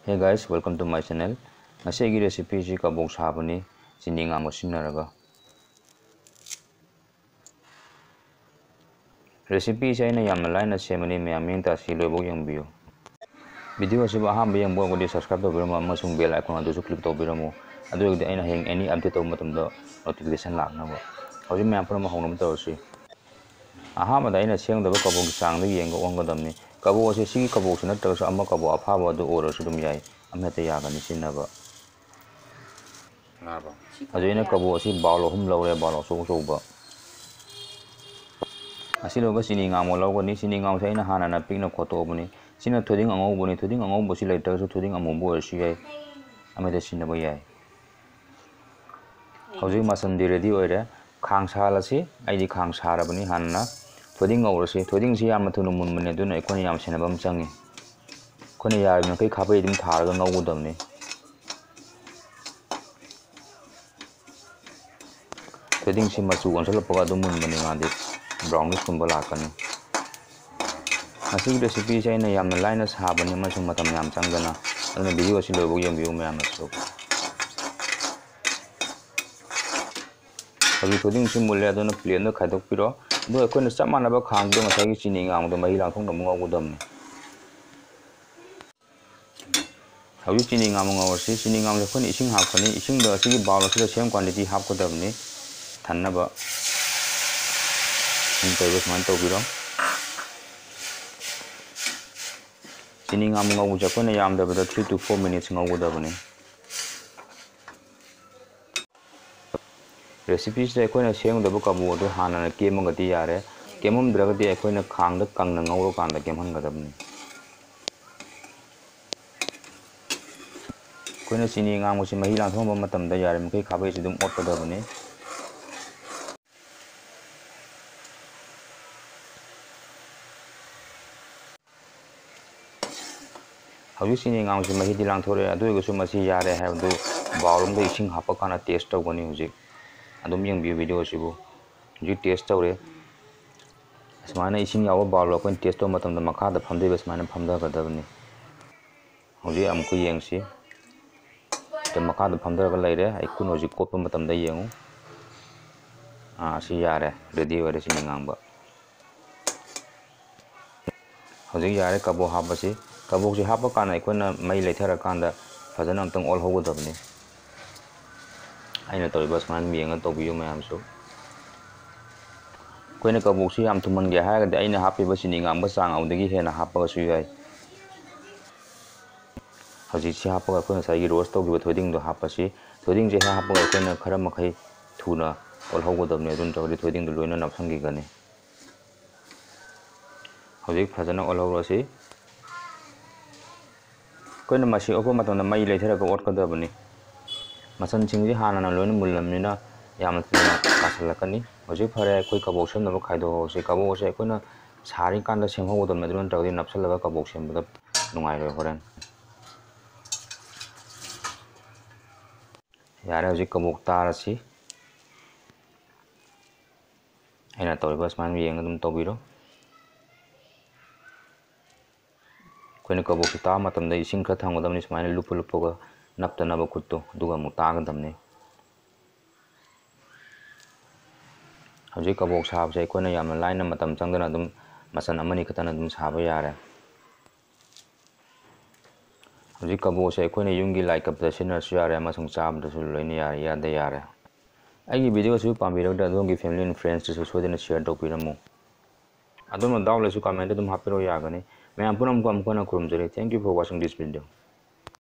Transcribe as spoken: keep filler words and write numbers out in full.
Hey guys, welcome to my channel. ꯉꯁꯤ ꯑꯩꯒꯤ recipeꯁꯤ ꯀꯕꯣꯛ ꯁꯥꯕꯅꯤ, ꯆꯤꯅꯤ ꯉꯥꯡꯕ ꯁꯤꯖꯤꯟꯅꯔꯒ꯫ Recipeꯁꯤ ꯑꯩꯅ ꯌꯥꯝꯅ ꯂꯥꯏꯅ ꯁꯦꯝꯕꯅꯤ, ꯃꯌꯥꯝ ꯃꯤꯠꯌꯦꯡ ꯇꯥꯁꯤ ꯂꯣꯏꯐꯥꯎ ꯌꯦꯡꯕꯤꯌꯨ꯫ Video ꯑꯁꯤꯕꯨ ꯑꯍꯥꯟꯕ ꯌꯦꯡꯕ ꯑꯣꯏꯔꯒꯗꯤ subscribe ꯇꯧꯕꯤꯔꯝꯃꯨ ꯑꯃꯁꯨꯡ bell icon ꯑꯗꯨꯁꯨ click ꯇꯧꯕꯤꯔꯝꯃꯨ꯫ ꯑꯗꯨ ꯑꯣꯏꯔꯒꯗꯤ ꯑꯩꯅ ꯍꯌꯦꯡ any update ꯇꯧꯕ ꯃꯇꯝꯗ notification ꯂꯥꯛꯅꯕ꯫ ꯍꯧꯖꯤꯛ ꯃꯌꯥꯝ ꯄꯨꯝꯅꯃꯛ ꯍꯧꯅꯕ ꯇꯧꯔꯁꯤ꯫ ꯑꯍꯥꯟꯕꯗ ꯑꯩꯅ ꯁꯦꯝꯒꯗꯕ ꯀꯕꯣꯛꯀꯤ ꯆꯥꯡꯗ ꯌꯦꯡꯉꯒ ꯑꯣꯟꯒꯗꯕꯅꯤ꯫ ꯀꯕꯣꯛ ꯑꯁꯤ ꯁꯤꯒꯤ ꯀꯕꯣꯛꯁꯤ ꯅꯠꯇ꯭ꯔꯒꯁꯨ ꯑꯃ ꯀꯕꯣꯛ ꯑꯐꯥꯕ ꯑꯗꯨ ꯑꯣꯏꯔꯁꯨ ꯑꯗꯨꯝ ꯌꯥꯏ, ꯑꯃꯍꯦꯛꯇ ꯌꯥꯒꯅꯤ ꯁꯤꯖꯤꯟꯅꯕ꯫ ꯉꯥꯔꯕꯣ? ꯍꯧꯖꯤꯛ ꯑꯩꯅ ꯀꯕꯣꯛ ꯑꯁꯤ bowl ꯑꯍꯨꯝ ꯂꯧꯔꯦ, bowl ꯑꯆꯧ ꯑꯆꯧꯕ꯫ ꯑꯁꯤ ꯂꯣꯏꯔꯒ ꯆꯤꯅꯤ ꯉꯥꯡꯕ ꯂꯧꯒꯅꯤ꯫ ꯆꯤꯅꯤ ꯉꯥꯡꯕꯁꯦ ꯑꯩꯅ ꯍꯥꯟꯅꯅ ꯄꯤꯛꯅ ꯈꯣꯠꯇꯣꯛꯑꯕꯅꯤ꯫ ꯁꯤꯅ ꯊꯣꯏꯗꯤꯡ ꯑꯉꯧꯕꯅꯤ꯫ ꯊꯣꯏꯗꯤꯡ ꯑꯉꯧꯕꯁꯤ ꯂꯩꯇ꯭ꯔꯒꯁꯨ ꯊꯣꯏꯗꯤꯡ ꯑꯃꯨꯕ ꯑꯣꯏꯔꯁꯨ ꯌꯥꯏ, ꯑꯃꯍꯦꯛꯇ ꯁꯤꯖꯤꯟꯅꯕ ꯌꯥꯏ꯫ ꯍꯧꯖꯤꯛ ꯃꯆꯟꯗꯤ ready ꯑꯣꯏꯔꯦ꯫ ꯈꯥꯡ ꯁꯥꯍꯜꯂꯁꯤ꯫ ꯑꯩꯗꯤ ꯈꯥꯡ ꯁꯥꯔꯕꯅꯤ ꯍꯥꯟꯅ꯫ ꯊꯣꯏꯗꯤꯡ ꯉꯧꯔꯁꯤ꯫ ꯊꯣꯏꯗꯤꯡꯁꯤ ꯌꯥꯝꯅ ꯊꯨꯅ ꯃꯨꯟꯕꯅꯤ, ꯑꯗꯨꯅ ꯑꯩꯈꯣꯏꯅ ꯌꯥꯝ ꯁꯦꯟꯅꯕ ꯑꯃ ꯆꯪꯉꯤ꯫ ꯑꯩꯈꯣꯏꯅ ꯌꯥꯔꯤꯕ ꯃꯈꯩ ꯈꯥꯕꯩ ꯑꯗꯨꯝ ꯊꯥꯔꯒ ꯉꯧꯒꯗꯕꯅꯤ꯫ ꯊꯣꯏꯗꯤꯡꯁꯤ ꯃꯆꯨ ꯑꯣꯟꯁꯤꯜꯂꯛꯄꯒ ꯑꯗꯨꯝ ꯃꯨꯟꯕꯅꯤ, ꯃꯥꯗꯤ brownish ꯀꯨꯝꯕ ꯂꯥꯛꯀꯅꯤ꯫ ꯃꯁꯤꯒꯤ recipeꯁꯦ ꯑꯩꯅ ꯌꯥꯝꯅ ꯂꯥꯏꯅ ꯁꯥꯕꯅꯤ ꯑꯃꯁꯨꯡ ꯃꯇꯝ ꯌꯥꯝ ꯆꯪꯗꯅ, ꯑꯗꯨꯅ video ꯑꯁꯤ ꯂꯣꯏꯐꯥꯎ ꯌꯦꯡꯕꯤꯌꯨ ꯃꯌꯥꯝꯅꯁꯨ꯫ ꯍꯧꯖꯤꯛ ꯊꯣꯏꯗꯤꯡꯁꯤ ꯃꯨꯜꯂꯦ, ꯑꯗꯨꯅ plateꯗ ꯈꯥꯏꯗꯣꯛꯄꯤꯔꯣ꯫ ꯑꯗꯨꯒ ꯑꯩꯈꯣꯏꯅ ꯆꯞ ꯃꯥꯟꯅꯕ ꯈꯥꯡꯗꯣ ꯉꯁꯥꯏꯒꯤ ꯆꯤꯅꯤ ꯉꯥꯡꯕꯗꯣ ꯃꯍꯤ ꯂꯥꯡꯊꯣꯛꯅꯕ ꯉꯧꯒꯗꯕꯅꯤ꯫ ꯍꯧꯖꯤꯛ ꯆꯤꯅꯤ ꯉꯥꯡꯕ ꯉꯧꯔꯁꯤ꯫ ꯆꯤꯅꯤ ꯉꯥꯡꯕꯁꯦ ꯑꯩꯈꯣꯏꯅ ꯏꯁꯤꯡ ꯍꯥꯞꯀꯅꯤ꯫ ꯏꯁꯤꯡꯗꯣ ꯑꯁꯤꯒꯤ bowl ꯑꯁꯤꯗ same quantity ꯍꯥꯞꯀꯗꯕꯅꯤ ꯊꯟꯅꯕ꯫ ꯁꯨꯝ ꯇꯧꯔꯒ ꯁꯨꯃꯥꯏꯅ ꯇꯧꯕꯤꯔꯣ꯫ ꯆꯤꯅꯤ ꯉꯥꯡꯕ ꯉꯧꯕꯁꯦ ꯑꯩꯈꯣꯏꯅ ꯌꯥꯝꯗꯕꯗ three to four minutes ꯉꯧꯒꯗꯕꯅꯤ꯫ Recipeꯁꯤꯗ ꯑꯩꯈꯣꯏꯅ ꯁꯦꯝꯒꯗꯕ ꯀꯕꯣꯛ ꯑꯗꯨ ꯍꯥꯟꯅꯅ ꯀꯦꯝꯃꯒꯗꯤ ꯌꯥꯔꯦ꯫ ꯀꯦꯝꯃꯝꯗ꯭ꯔꯒꯗꯤ ꯑꯩꯈꯣꯏꯅ ꯈꯥꯡꯗ ꯀꯪꯅ ꯉꯧꯔꯀꯥꯟꯗ ꯀꯦꯝꯍꯟꯒꯗꯕꯅꯤ꯫ ꯑꯩꯈꯣꯏꯅ ꯆꯤꯅꯤ ꯉꯥꯡꯕꯁꯤ ꯃꯍꯤ ꯂꯥꯡꯊꯣꯛꯍꯟꯕ ꯃꯇꯝꯗ ꯌꯥꯔꯤꯃꯈꯩ ꯈꯥꯕꯩꯁꯤ ꯑꯗꯨꯝ ꯑꯣꯠꯀꯗꯕꯅꯤ꯫ ꯍꯧꯖꯤꯛ ꯆꯤꯅꯤ ꯉꯥꯡꯕꯁꯤ ꯃꯍꯤꯗꯤ ꯂꯥꯡꯊꯣꯔꯛꯑꯦ, ꯑꯗꯨ ꯑꯣꯏꯔꯒꯁꯨ ꯃꯁꯤ ꯌꯥꯔꯦ ꯍꯥꯏꯕꯗꯨ bowl ꯑꯃꯗ ꯏꯁꯤꯡ ꯍꯥꯞꯄꯀꯥꯟꯗ test ꯇꯧꯒꯅꯤ꯫ ꯍꯧꯖꯤꯛ ꯑꯗꯨꯝ ꯌꯦꯡꯕꯤꯌꯨ video ꯑꯁꯤꯕꯨ꯫ ꯍꯧꯖꯤꯛ test ꯇꯧꯔꯦ꯫ ꯑꯁꯨꯃꯥꯏꯅ ꯏꯁꯤꯡ ꯌꯥꯎꯕ bowl ꯑꯩꯈꯣꯏꯅ test ꯇꯧꯕ ꯃꯇꯝꯗ ꯃꯈꯥꯗ ꯐꯝꯗꯣꯏꯕ ꯁꯨꯃꯥꯏꯅ ꯐꯝꯊꯒꯗꯕꯅꯤ꯫ ꯍꯧꯖꯤꯛ ꯑꯃꯨꯛꯀ ꯌꯦꯡꯁꯤ꯫ ꯑꯗ ꯃꯈꯥꯗ ꯐꯝꯊꯔꯒ ꯂꯩꯔꯦ꯫ ꯑꯩ ꯈꯨꯠꯅ ꯍꯧꯖꯤꯛ ꯀꯣꯠꯄ ꯃꯇꯝꯗ ꯌꯦꯡꯉꯨ꯫ ꯑꯥ, ꯁꯤ ꯌꯥꯔꯦ, ꯔꯦꯗꯤ ꯑꯣꯏꯔꯦ ꯁꯤꯅꯤ ꯉꯥꯡꯕ꯫ ꯍꯧꯖꯤꯛ ꯌꯥꯔꯦ ꯀꯕꯣꯛ ꯍꯥꯞꯄꯁꯤ꯫ ꯀꯕꯣꯛꯁꯤ ꯍꯥꯞꯄ ꯀꯥꯟꯗ ꯑꯩꯈꯣꯏꯅ ꯃꯩ ꯂꯩꯊꯔꯀꯥꯟꯗ ꯐꯖꯅ ꯑꯝꯇꯪ ꯑꯣꯜꯍꯧꯒꯗꯕꯅꯤ꯫ ꯑꯩꯅ ꯇꯧꯔꯤꯕ ꯁꯨꯃꯥꯏꯅ ꯌꯦꯡꯉ ꯇꯧꯕꯤꯌꯨ ꯃꯌꯥꯝꯁꯨ꯫ ꯑꯩꯈꯣꯏꯅ ꯀꯕꯣꯛꯁꯤ ꯌꯥꯝ ꯊꯨꯝꯍꯟꯒꯦ ꯍꯥꯏꯔꯒꯗꯤ ꯑꯩꯅ ꯍꯥꯞꯄꯤꯕ ꯆꯤꯅꯤ ꯉꯥꯡꯕ ꯆꯥꯡ ꯑꯗꯨꯗꯒꯤ ꯍꯦꯟꯅ ꯍꯥꯞꯄꯒꯁꯨ ꯌꯥꯏ꯫ ꯍꯧꯖꯤꯛꯁꯤ ꯍꯥꯞꯄꯒ ꯑꯩꯈꯣꯏ ꯉꯁꯥꯏꯒꯤ ꯔꯣꯁ ꯇꯧꯈꯤꯕ ꯊꯣꯏꯗꯤꯡꯗꯣ ꯍꯥꯞꯄꯁꯤ꯫ ꯊꯣꯏꯗꯤꯡꯁꯦ ꯍꯦꯛ ꯍꯥꯞꯄꯒ ꯑꯩꯈꯣꯏꯅ ꯈꯔ ꯃꯈꯩ ꯊꯨꯅ ꯑꯣꯜꯍꯧꯒꯗꯕꯅꯤ, ꯑꯗꯨ ꯅꯠꯇ꯭ꯔꯒꯗꯤ ꯊꯣꯏꯗꯤꯡꯗꯣ ꯂꯣꯏꯅ ꯅꯞꯁꯟꯈꯤꯒꯅꯤ꯫ ꯍꯧꯖꯤꯛ ꯐꯖꯅ ꯑꯣꯜꯍꯧꯔꯁꯤ꯫ ꯑꯩꯈꯣꯏꯅ ꯃꯁꯤ ꯑꯣꯠꯄ ꯃꯇꯝꯗ ꯃꯩ ꯂꯩꯊꯔꯒ ꯑꯣꯠꯀꯗꯕꯅꯤ꯫ ꯃꯆꯜꯁꯤꯡꯁꯤ ꯍꯥꯟꯅꯅ ꯂꯣꯏꯅ ꯃꯨꯜꯂꯕꯅꯤꯅ ꯌꯥꯝꯅ ꯊꯨꯅ ꯀꯥꯁꯜꯂꯛꯀꯅꯤ꯫ ꯍꯧꯖꯤꯛ ꯐꯔꯦ, ꯑꯩꯈꯣꯏ ꯀꯕꯣꯛ ꯁꯦꯝꯅꯕ ꯈꯥꯏꯗꯣꯛꯍꯧꯔꯁꯤ꯫ ꯀꯕꯣꯛ ꯑꯁꯦ ꯑꯩꯈꯣꯏꯅ ꯁꯥꯔꯤꯀꯥꯟꯗ ꯁꯦꯝꯍꯧꯒꯗꯕꯅꯤ, ꯑꯗꯨ ꯅꯠꯇ꯭ꯔꯒꯗꯤ ꯅꯞꯁꯜꯂꯒ ꯀꯕꯣꯛ ꯁꯦꯝꯕꯗ ꯅꯨꯡꯉꯥꯏꯔꯣꯏ ꯍꯣꯔꯦꯟ꯫ ꯌꯥꯔꯦ, ꯍꯧꯖꯤꯛ ꯀꯕꯣꯛ ꯇꯥꯔꯁꯤ꯫ ꯑꯩꯅ ꯇꯧꯔꯤꯕ ꯁꯨꯃꯥꯏꯅ ꯌꯦꯡꯉ ꯑꯗꯨꯝ ꯇꯧꯕꯤꯔꯣ꯫ ꯑꯩꯈꯣꯏꯅ ꯀꯕꯣꯛꯁꯤ ꯇꯥꯕ ꯃꯇꯝꯗ ꯏꯁꯤꯡ ꯈꯔ ꯊꯝꯒꯗꯕꯅꯤ, ꯁꯨꯃꯥꯏꯅ ꯂꯨꯞꯄ ꯂꯨꯞꯄꯒ ꯅꯞꯇꯅꯕ ꯈꯨꯠꯇꯣ, ꯑꯗꯨꯒ ꯑꯃꯨꯛ ꯇꯥꯒꯗꯕꯅꯤ꯫ ꯍꯧꯖꯤꯛ ꯀꯕꯣꯛ ꯁꯥꯕꯁꯦ ꯑꯩꯈꯣꯏꯅ ꯌꯥꯝꯅ ꯂꯥꯏꯅ ꯃꯇꯝ ꯆꯪꯗꯅ ꯑꯗꯨꯝ ꯃꯆꯜ ꯑꯃꯅꯤ ꯈꯛꯇꯅ ꯑꯗꯨꯝ ꯁꯥꯕ ꯌꯥꯔꯦ꯫ ꯍꯧꯖꯤꯛ ꯀꯕꯣꯛꯁꯦ ꯑꯩꯈꯣꯏꯅ ꯌꯨꯝꯒꯤ ꯂꯥꯏ ꯀꯠꯄꯗ ꯁꯤꯖꯤꯟꯅꯔꯁꯨ ꯌꯥꯔꯦ ꯑꯃꯁꯨꯡ ꯆꯥꯕꯗꯁꯨ ꯂꯣꯏꯅ ꯌꯥꯔꯦ, ꯏꯌꯥꯗ ꯌꯥꯔꯦ꯫ ꯑꯩꯒꯤ video ꯑꯁꯤ ꯄꯥꯝꯕꯤꯔꯒꯗꯤ ꯑꯗꯣꯝꯒꯤ family and friendsꯇꯁꯨ ꯁꯣꯏꯗꯅ share ꯇꯧꯕꯤꯔꯝꯃꯨ꯫ ꯑꯗꯣꯝꯅ doubt ꯂꯩꯔꯁꯨ commentꯇ ꯑꯗꯨꯝ ꯍꯥꯞꯄꯤꯔꯛꯑꯣ, ꯌꯥꯒꯅꯤ꯫ ꯃꯌꯥꯝ ꯄꯨꯝꯅꯃꯛꯄꯨ ꯑꯃꯨꯛ ꯍꯟꯅ ꯈꯨꯔꯨꯝꯖꯔꯤ꯫ Thank you for watching this video꯫